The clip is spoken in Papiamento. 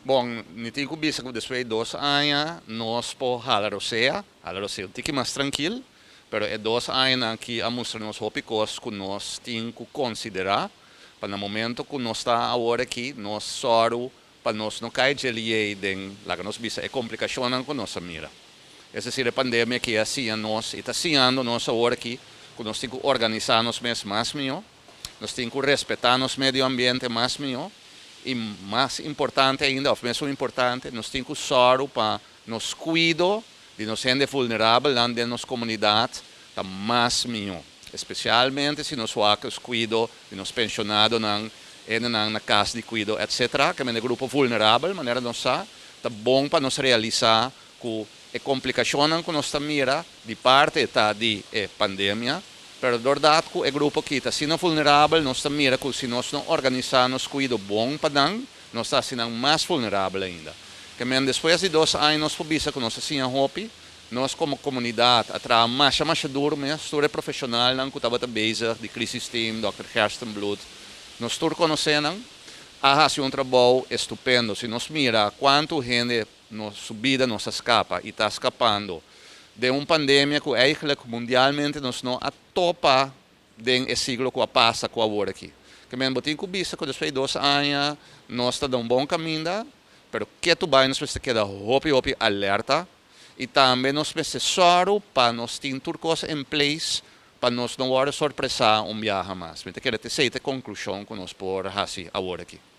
Bon, mi tin ku bisa ku despues di 2 aña nos por hala rosea, hala rosea un tiki mas trankil, pero e 2 añanan aki a mustra nos hopi kos ku nos tin ku konsiderá pa na momento ku nos ta awor aki, nos sòru pa nos no kai den, laga nos bisa, e komplikashonnan ku nos a mira. Es desir, e pandemia aki a siña nos, i ta siñando nos awor aki, ku nos tin ku organisá nos mes mas mihó, nos tin ku respetá nos medio ambiente mas mihó, i mas importante ainda, òf mesun importante, nos tin ku sòru pa nos kuido di nos hende vulnerabel den nos komunidat ta mas mihó. Espesialmente si nos wak kuido di nos penshonadonan, na kas di kuido, etc. Ku ta un grupo vulnerabel, manera nos sa, ta bon pa nos realisá ku e komplikashonnan ku nos ta mira, di parti ta di e pandemia, pero doordat ku e grupo aki ta asina vulnerabel, nos ta mira ku si nos no organisá nos kuido bon pa nan, nos ta asina mas vulnerabel ainda. Ke men despues di 2 aña nos por bisa ku nos a siña hopi, nos komo komunidat a traha masha masha duru mes, tur profeshonalnan ku tabata bezig, di crisis team, Dr. Gerstenbluth, nos tur konosé nan, a hasi un trabou estupendo. Si nos mira kuantu hende nos bida nos a skapa i ta skapando di un pandemia ku eigenlijk mundialmente nos no a topa den e siglo ku a pasa ku awor aki. Ke men bo tin ku bisa ku despues di 2 aña nos ta den un bon kaminda, pero ketu bai nos mester keda hopi hopi alerta i tambe nos mester sòru pa nos tin tur kos in place pa nos no wòrdu sorpresá un biaha mas. Mi ta kere esei ta e konklushon ku nos por hasi awor aki.